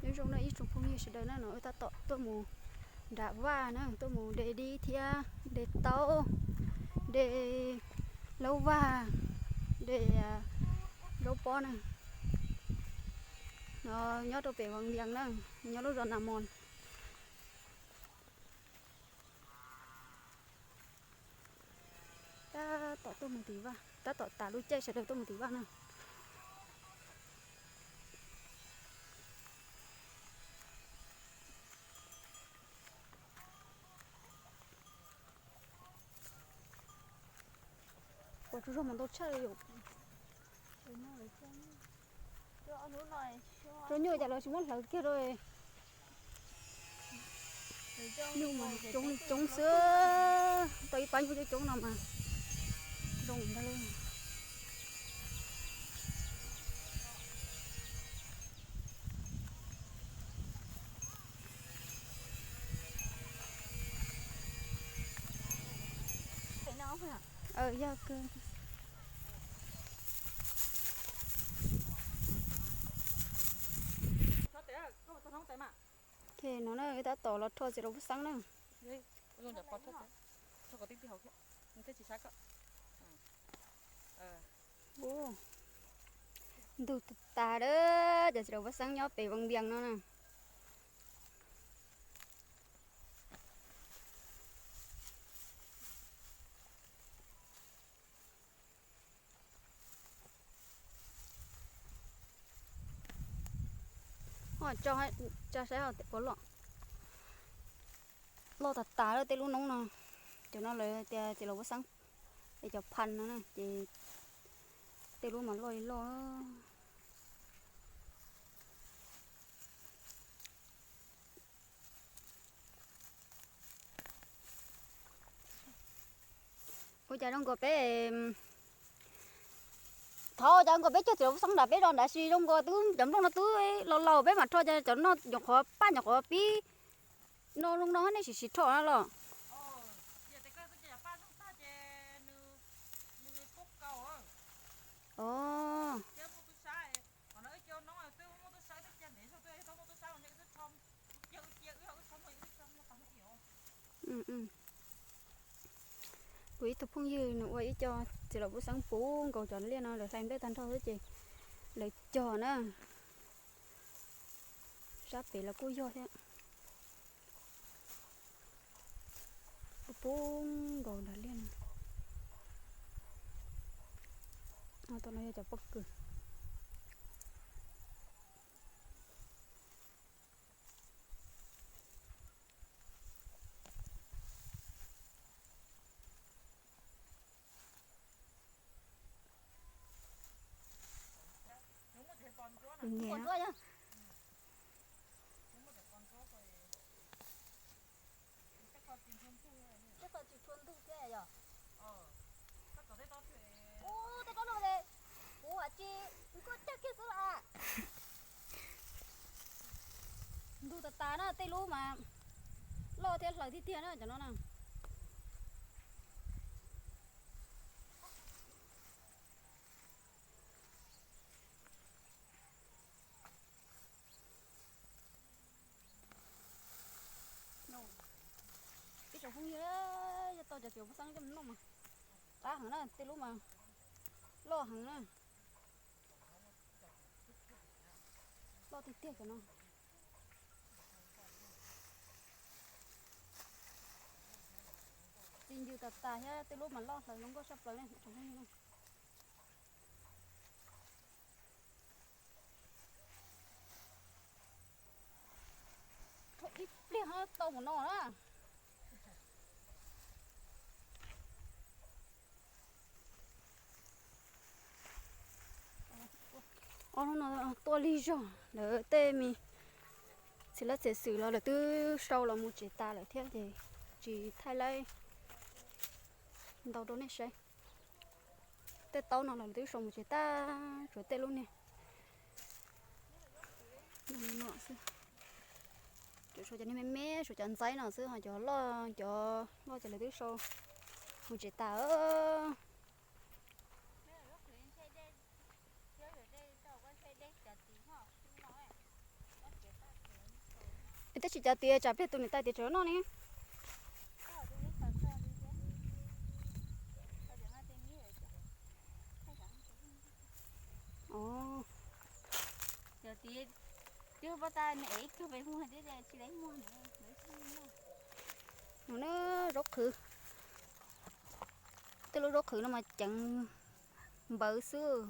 Nyob zoo na ib tsoom phooj ywg sawv daws na, no wb tab tom tuaj mus nram vaj na, tuaj mus de dib thiab de taub, de laub vag, de zaub pob na. No nyob rau pem Vaj Vias na, nyob lub zos Nas Mos. Tab tom tuaj mus tim vaj, tab tom tas lub caij sawv daws tuaj mus tim vaj na. Kuv tsaug zog mas ntau tshaj li yom. Rau nyuj cas lawv tsis muab hlawv kiag rau. Nyuj mas coob li coob xwb, tau ib pab nyuj coob coob no mas zoo ntag. Yog kawg. Ces no na, tab tom los rho txiv laus Pub Xeeb na. Ntug tas tas dab, cov txiv laus Pub Xeeb nyob pem Vaj Vias no na. Tsa saib puas loj. Loj tas tas tej lub noob no. Cov no lawv tias txiv laus Pub Xeeb es cov pha no na ces tej lub mas loj li loj. Ua cas zoo nkaus peb, thov cas zoo nkaus peb cog txiv laus Pub Xeeb nram peb zos nrad, sis zoo nkaus twb cov nplooj no twb laus laus peb mam rho, cas cov no nyuam qhuav paj nyuam qhuav pib no zoo no nej sim sim rho na los. Kuv ib tug phooj ywg nws ua ib co txiv laus Pub Xeeb puv nkaus cov liaj no, lawv hlais nplej tag nrho xwb ces lawv cog na. Sab pem los kuj yog thiab. Puv puv nkaus nram liaj no. Tom no yog cov pob kws. Nyiam. Tej qhov tsis tshua ntug thiab yom. Ub, tej qhov no ces kuv hais tsis, kuv cag kiag xwb las. Ntug tas tas na, tej lub mas loj thiab hlaws tiag tiag na cov no na. Ib tsoom phooj ywg, yog tau cov txiv laus Pub Xeeb coj mus noj mas qab heev na, tej lub mas loj heev na. Loj tiag tiag cov no. Txi ncw tas tas thiab, tej lub mas loj hlaws zoo nkauj tshaj plaws ne. Ib pliag tau mus no na. Ob hnub no tuaj lig zog, lawv tej me txiv lab txiv xwm los lawv twb sau los mus tsev tas lawm thiab ces tsis thaij laib ntau rau nej saib. Tej taub no los lawv twb sau mus tsev tag, tshuav tej lub niag no xwb. Tshuav cov niag me me, tshuav cov ntxaib no xwb, ho cov loj, cov loj ces lawv twb sau mus tsev tas. Tsis cas tias tsam pliag tus niam tais tias tseem noj ne. Mus na, zaub qhwv. Tej lub zaub qhwv no mas ceev npawv xwb.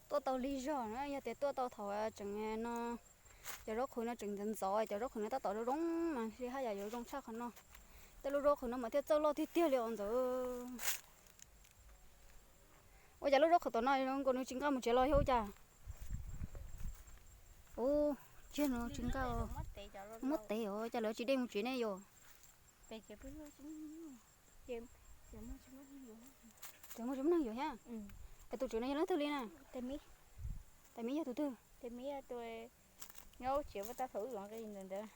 Tuaj tau lig zog na, yog tias tuaj tau thaum tseem no, cov zaub qhwv no tseem ntxov ntxov, cov zaub qhwv no tab tom zoo zoo mas haj yam yuav zoo tshaj qhov no. Tej lub zaub qhwv no mas thiaj txawj loj tiag tiag li os ntxawm. Ua cas lub zaub qhwv tom no zoo nkaus nws tsis nqa mus tsev los yog ua cas? Ub, ciaj no tsis nqa, muab tev os, cas lawv tsis de mus tsev ne yom? Ces muaj tsis muaj neeg yuav thiab. Es tus tswv no yog leej twg li na? Tais Mib yog tus twg? Nyob ub tsev puag ta thaum wb los nqi ntawd ntawd,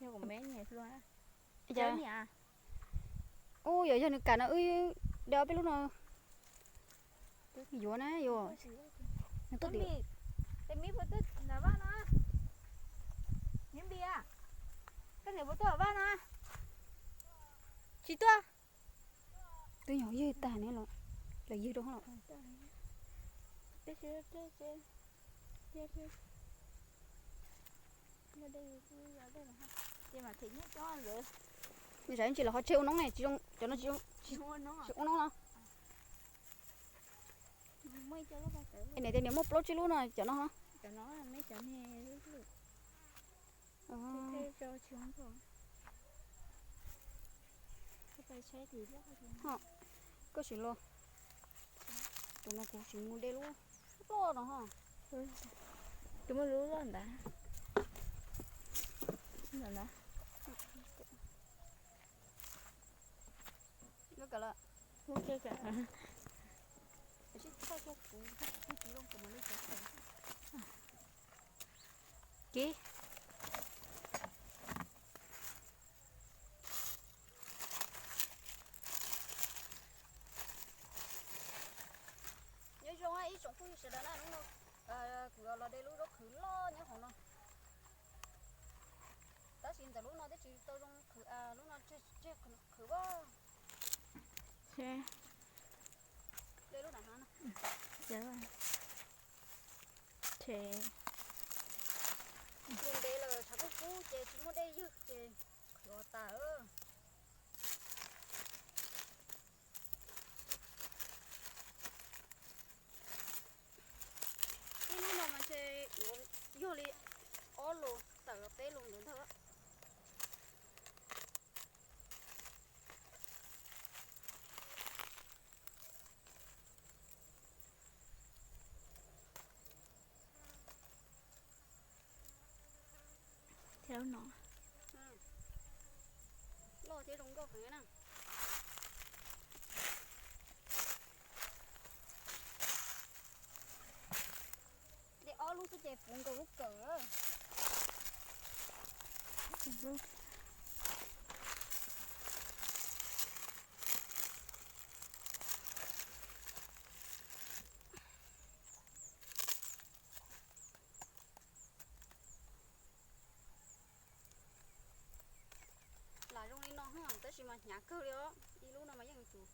yog kuv me niam hluas. Ub, yog, yog nws kam no wb de ob peb lub no yuav na yom. Tais Mib puas tuaj ntawm vaj no? Niam Npis, koj niam puas tuaj ntawm vaj no? Tsis tuaj. Twb nyuag ywg tag ne los, lawv ywg rau hauv los. Tsam ntsis los ho tseg ua noob ne, cov no tsis ua noob los. Es niam tias niam muaj plaub tsib lub no cov no ho. Koj sim los, tus no kuv sim mus de lub loj no ho. Tus muaj lub loj ntawd. Kiv. Nyob zoo ib tsoom phooj ywg sawv daws na, hnub no kuv los de lub zaub qhwv loj nyob hauv no. Tab sis ntawm lub no twb tsis tau zoo qhwv, lub no tseg qhwv vog. De lub na. Lus ntev lawm tshav kub kub ces tsis muaj dej ywg ces qhwv tas. Ib lub no mas ntshe yuav yog li ob lus tawm los peb lus ntawd ntag. Thiab no loj thiab zoo nkauj heev na. De ob lub xwb ces puv nkaus lub kawm. Lam zoo li no tab sis mas hnyav kawg li os. Ib lub no mas yeej tsum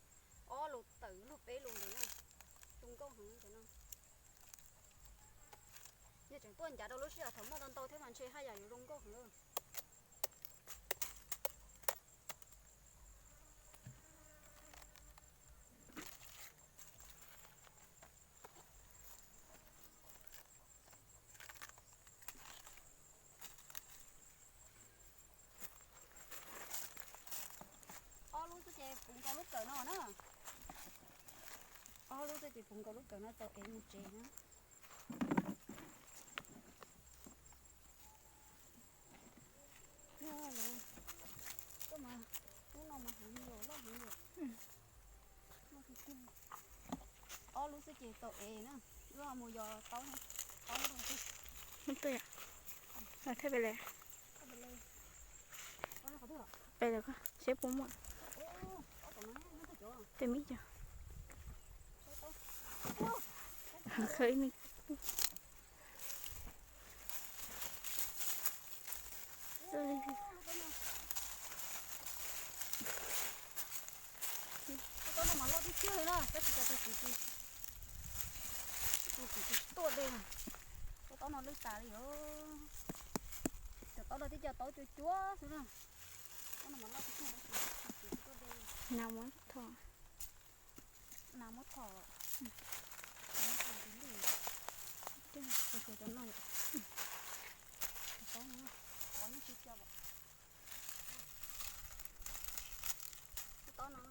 ob lus tawm lug peb lus ntawd na. Zoo nkauj heev cov no. Yog tseem tuaj ncav rau lub sij hawm thaum muaj ntau ntau thiab mas ntshe haj yam yuav zoo nkauj heev. Ob lub xwb ces puv nkaus lub kawm no na. Ob lub xwb ces puv nkaus lub kawm no tau ev mus tsev na. Yog lawm, koj mas lub no mas heev yom, loj heev yom. Ob lub xwb ces tau ev na, wb mus yos taub, taub rau. Muaj tuaj yom, thiaj pem le. Pem le koj seb puas muaj. Tej mib cov. Khawb ib me. Kab tsis cov tug txiv tsis, tug txiv tsis tuaj dej na. Cov taub no lwj tas li os. Cov taub no twb cov taub cuab cuab xwb na. Taub no mas loj tiag tiag, tug txiv tsis tuaj dej. Nas muab tho. Nas muab tho. Nas muab tho tsis lwj. Cov no, cov taub no, ov yeej tsis cov. Lub taub no,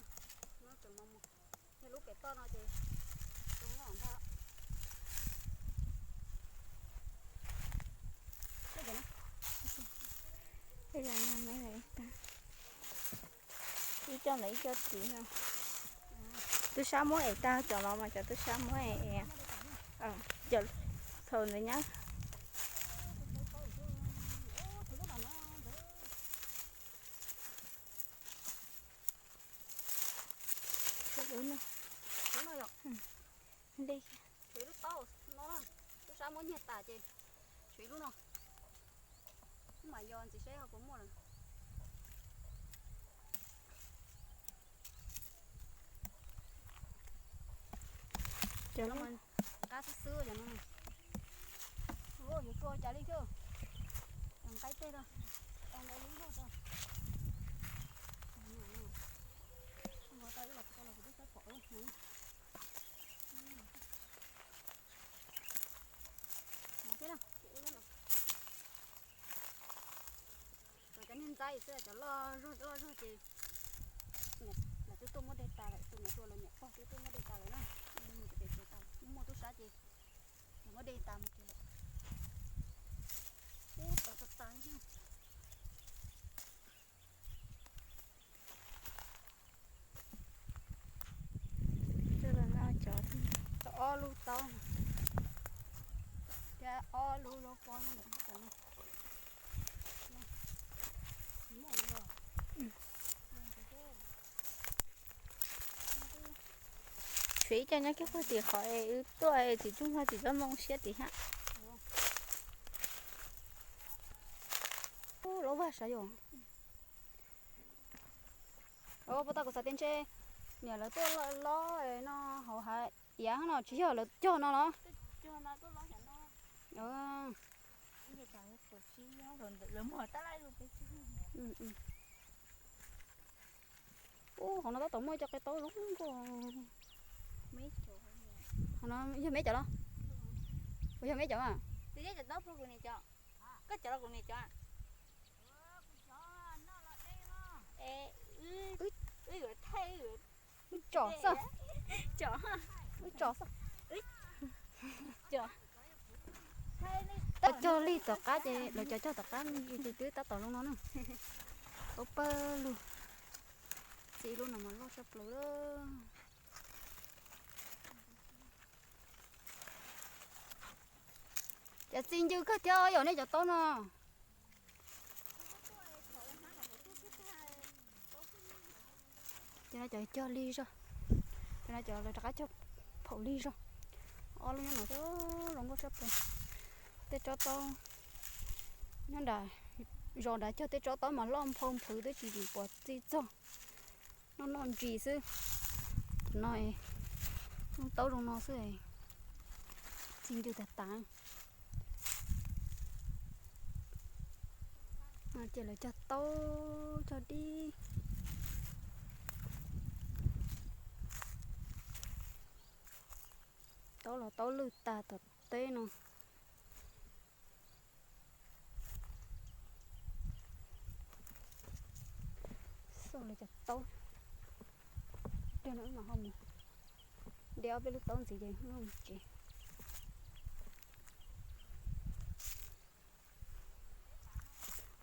no tseem mos mos. Yog lub pem toj no ces zoo ntag. Tej zaum no me ntawd ib tag, ib co ntawd ib co txiv no. Tub sab muab ev tag cov los mas cov tub sab muab ev, cov thaum ntawd nyab. Li, tshuav ib lub taub no, tub sab muab nyiag tas ces tshuav ib lub no. Wb mam yos ntxiv seb ho puas muaj lawm. Cov no mas qab xwb xwb cov no. Yuav tua cas li thiab. Nqaij tej rau, tau ntau lub npog rau. Npog tau ib los tsis tau los kuv twb txhob pom lawm. Cov niag ntxaib xwb, cov loj zog loj zog ces lawv twb tuaj muab de tas lawm, tus niam hluas lawv niam pog twb tuaj muab de tas lawm na. Mus pem tsev tas, muaj tub sab ces lawv muab de tas mus tsev lawm. Ub, tau tas tas li. Coj los noj cov, ob lub taub thiab ob lub zaub pob no. Tshuav ib co nyob kiag puag tim qhov es wb tuaj es txiv tub hlob txiv txob moo siab tim hab. Ub, lub vaj sav yom. Puas tau kuv xav tias ntshe niam lawv tuaj lob no hauv hav iav no tsis yog lawv cog no los? Ub, hauv no tab tom muaj ib co qe taub zoo nkauj. Hauv no yog me cov los? Puas yog me cov? Koj cov los kuv niam cov. Wb yuav thaij, wb tsom xwb. Wb tsom xwb. Tab cog li tom qab ces lawv cov cog tom qab ces twb tab tom zoo no na. Tau pawg lug. Txiv lub no mas loj sab plaws lawm. Cov txi ncw kawg thiab yom nej cov taub no. Cov no cov cog lig zog, cov no cov lawv rov qab cog phaum lig zog. Ob lub nyob no zoo nkauj sab plaws. Tej tsob taub nyob nram zos nrad cog tej tsob taub mas loj nphau nphwv twb tsis pom txi txog. Noj noj ntsis xwb. Tam no, taub zoo no xwb, txi ncw tag tas. Ces lawv cog taub cog dib. Taub los taub lwj tag tom teb no. Xauj lawv cov taub. Dej no wb mam ho mus de ob peb lub taub ntxiv ces wb mus tsev.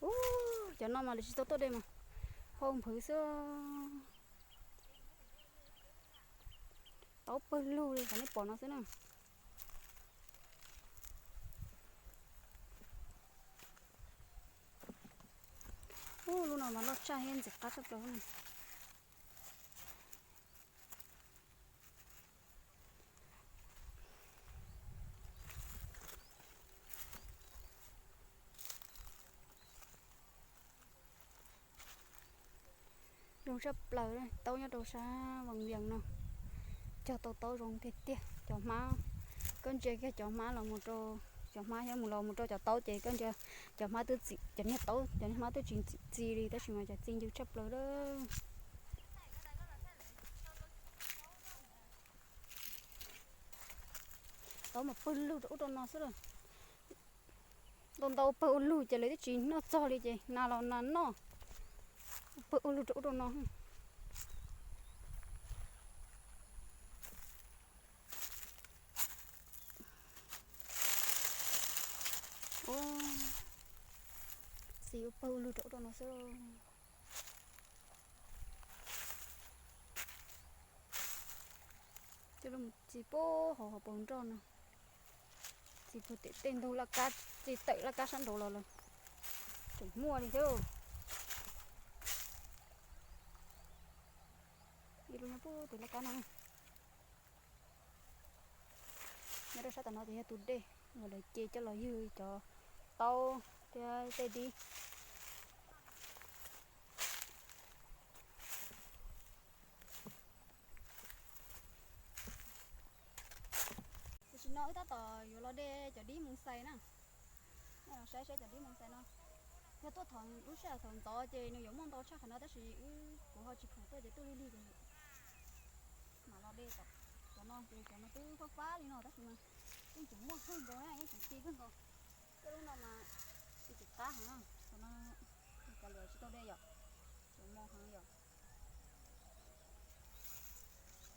Ub, cov no mas lawv tsis tau tuaj de mas phau nphwv xwb. Taub pawg lug li qhov nej pom no xwb na. Ub, lub no mas loj tshaj thiab ntxim qab tshaj plaws na. Zoo tshaj plaws, taub nyob rau sab Vaj Vias no. Cog tau taub zoo tiag tiag. Cov hmab, koj ntsia kiag cov hmab los mus rau, cov hmab thiab mus los mus rau cov taub ces koj ntsia cov hmab twb txi, cov niag taub, cov niag hmab twb tsis txi li tab sis mas cov txi ncw tshaj plaws lawm. Taub mas pawg lug rau ub rau no xwb lawm. Ntau ntau pawg ua lug ces lawv twb tsis noj txog li ces nas los nas noj. Pawg ua lug rau ub rau no. Txiv ua pawg ua lug rau ub rau no xwb. Coj los txiv puag hauv hauv paus nroj no. Txiv puag tim tej ntug laj kab, txiv tawm laj kab sab nraud los lawm. Tseem muaj li thiab. Ib lub nyob puag tim laj kab no. Nyob rau sab tom no ces yog tus dej uas lawv ce coj los ywg cov taub thiab tej dib. Tam sim no wb tab tom yuav los de cov dib mus xais na. Nej los saib saib cov dib mus xais no. Yog tuaj thaum lub sij hawm thaum ntxov ces nws yuav muaj ntau tshaj qhov no tab sis wb kuv ho tsis khoom tuaj ces tuaj lig lig ces mam los de tom cov no ces cov no twb fab fab li no tab sis mas yeej tseem muaj kawg nkaus na, yeej tseem ci kawg nkaus. Tej lub no mas tsis qab heev, cov no cov lawv tsis tau de yom, cov mos heev yom.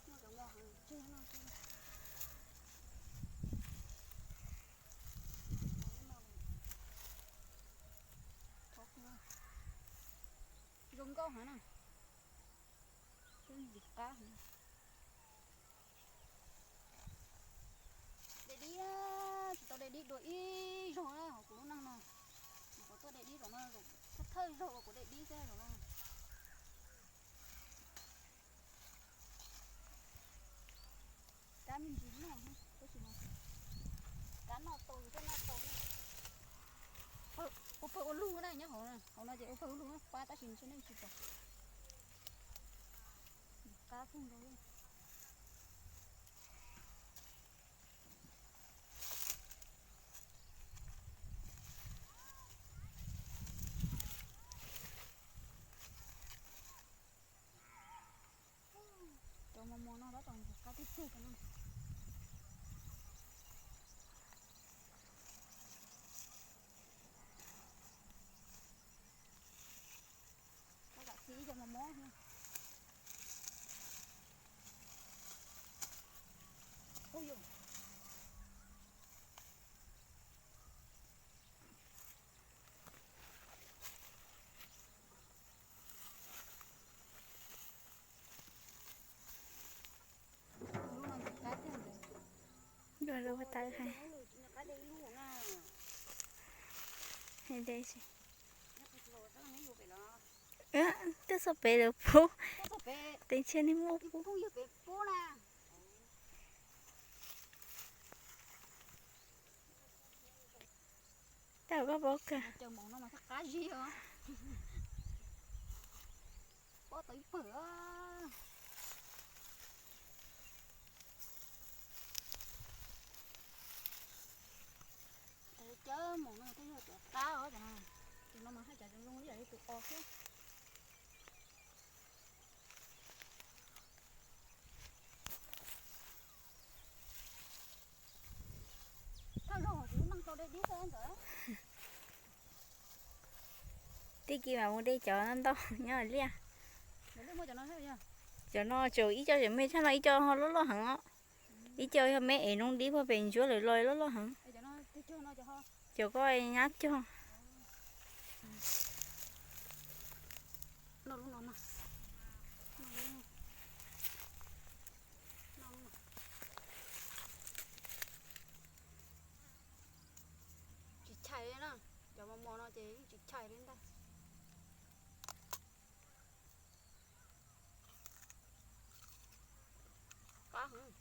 Muaj cov mos heev tseg no. Zoo nkauj heev na. Twb ntxim qab heev. De dib, tsis tau de dib dua ib zaug na hauv kuv lub neej no. Kuv tuaj de dib zaum no, thawj zaug uas kuv de dib xwb zaum no. Kab me ntsis noj, tab sis mas kab noj tau yus thiaj noj tau. Ua pawg ua lug na nyob hauv, hauv no ces ua pawg ua lug na, pab tab sis ntshe nej tsis pom. Qab kawg nkaus li. Cov mos mos no tab tom ntxim qab tiag tiag cov no. Tab tom txiv ib co mos mos no. Ub yus. Nkauj lub tawb hais, hais de si. Twb txog pem lawm pub, teem tshiab nej muaj pub. Tau koj paub kawg. Pob tau ib pawg. Cov mos no tej yog cov qab os, cov no mas haj cov zoo zoo ib yam li tus os xwb. Thawj zaug kuv lub neej tau de dib xwb ntawd. Tib kis mam mus de cov ntau nyob liaj. Cov no tseem ib co tseem me tshaj no, ib co ho loj loj heev os. Ib co yog me es noob dib puag pem ntsuab lawm los loj loj heev. Cov ko nyab cog. Tsis chais li na, cov mos mos no ces yeej tsis chais li ntag. Qab heev.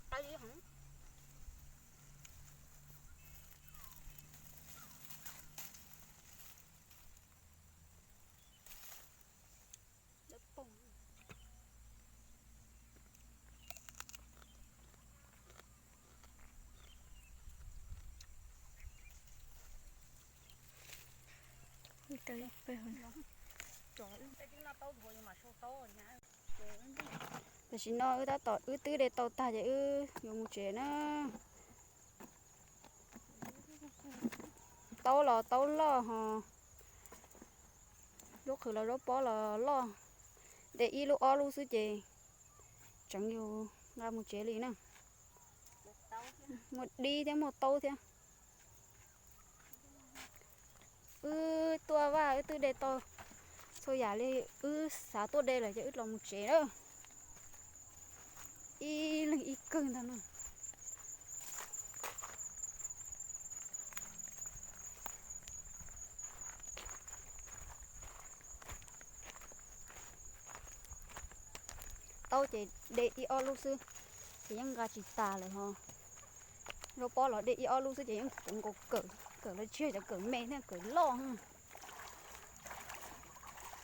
Qab heev. Tam sim no wb tab tom, wb twb de tau tag ces wb yuav mus tsev na. Taub los taub loj ho, zaub qhwv los zaub pob los loj. De ib lub ob lub xwb ces tseev yus nqa mus tsev li na. Muaj dib thiab muaj taub thiab. Wb tuaj vaj wb twb de tau txhua yam li wb xav tuaj de lawm ces wb los mus tsev na. Ib leeg ib kawg ntag no. Taub ces de ib ob lub xwb ces yeej nqa tsis tas lawm ho. Zaub pob los de ib ob lub xwb ces yeej puv nkaus kawm, kawm los tsis yog cov kawm me thiab, kawm loj.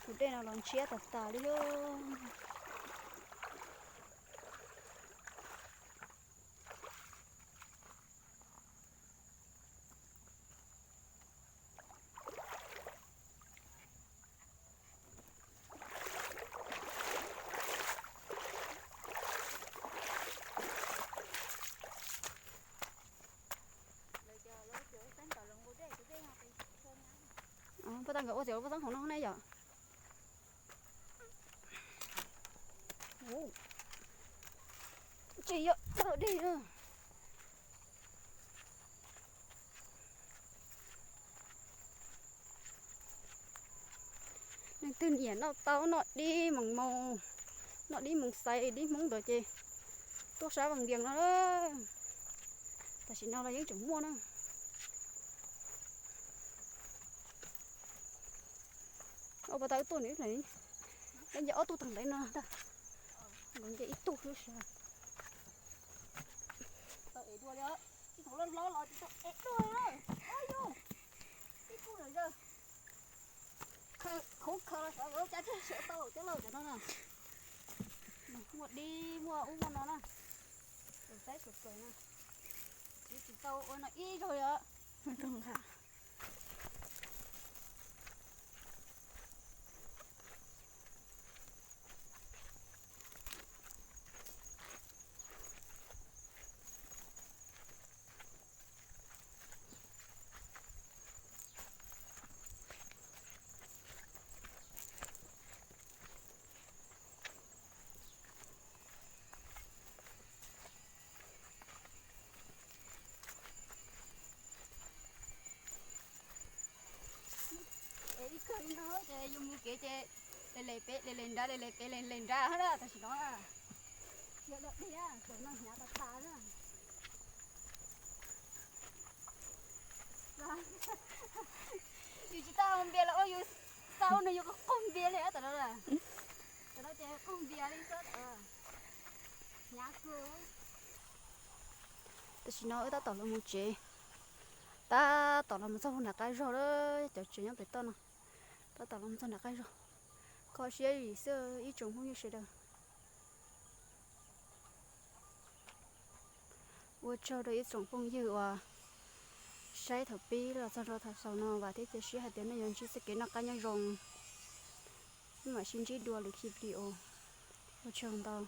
Tus dej no los ntshiab tas tas li. Paj tag nkawd ua txiv paj txob hauv no ne yom. Tsis yog tawm dej na. Leej twg nyiam noj taub noj dib moos moos, noj dib moos xaiv dib Hmoob ntawd ces tuaj sab Vaj Vias no. Tam sim no los yeej tseem muaj na. Ua pas tas wb tuaj nws ib leeg, nce ob tug tag ntev no ntag, nkaus nce ib tug xwb sas. Ib tug loj hlob los tsis tau ev dua na. Ib tug lawm yog khaws khaws los xyov yuav cab tseg sawv tau cov laus cov no na. Muaj dib muaj ub muaj no na. Saib sawv kawg na. Tsis tau ua no ib zaug yom. Es ib kawg li no ces yus mus kev ces le le pem le le nrad le le pem le le nrad na tam sim no. Yog dog dig kawm no hnyav tas tas na. Yus tsis tau npias los ua yus tau no yus qaug npias li tam no. Tam no ces qaug npias li xwb. Hnyav kawg. Tam sim no wb tab tom los mus tsev, tab tom los mus txog nram qab zog lawm, cov tsev nyob pem toj no. Tab tom los mus txog nram qab zog, kho siab zim xwb ib tsoom phooj ywg sawv daws. Ua tsaug rau ib tsoom phooj ywg uas saib thaum pib los txog rau thaum xaus no, vam thiab cia siab hais tias nej yuav ntsib txoj kev noj qab nyob zoo. Peb mam sib ntsib dua lwm khij video. Ua tsaug ntau.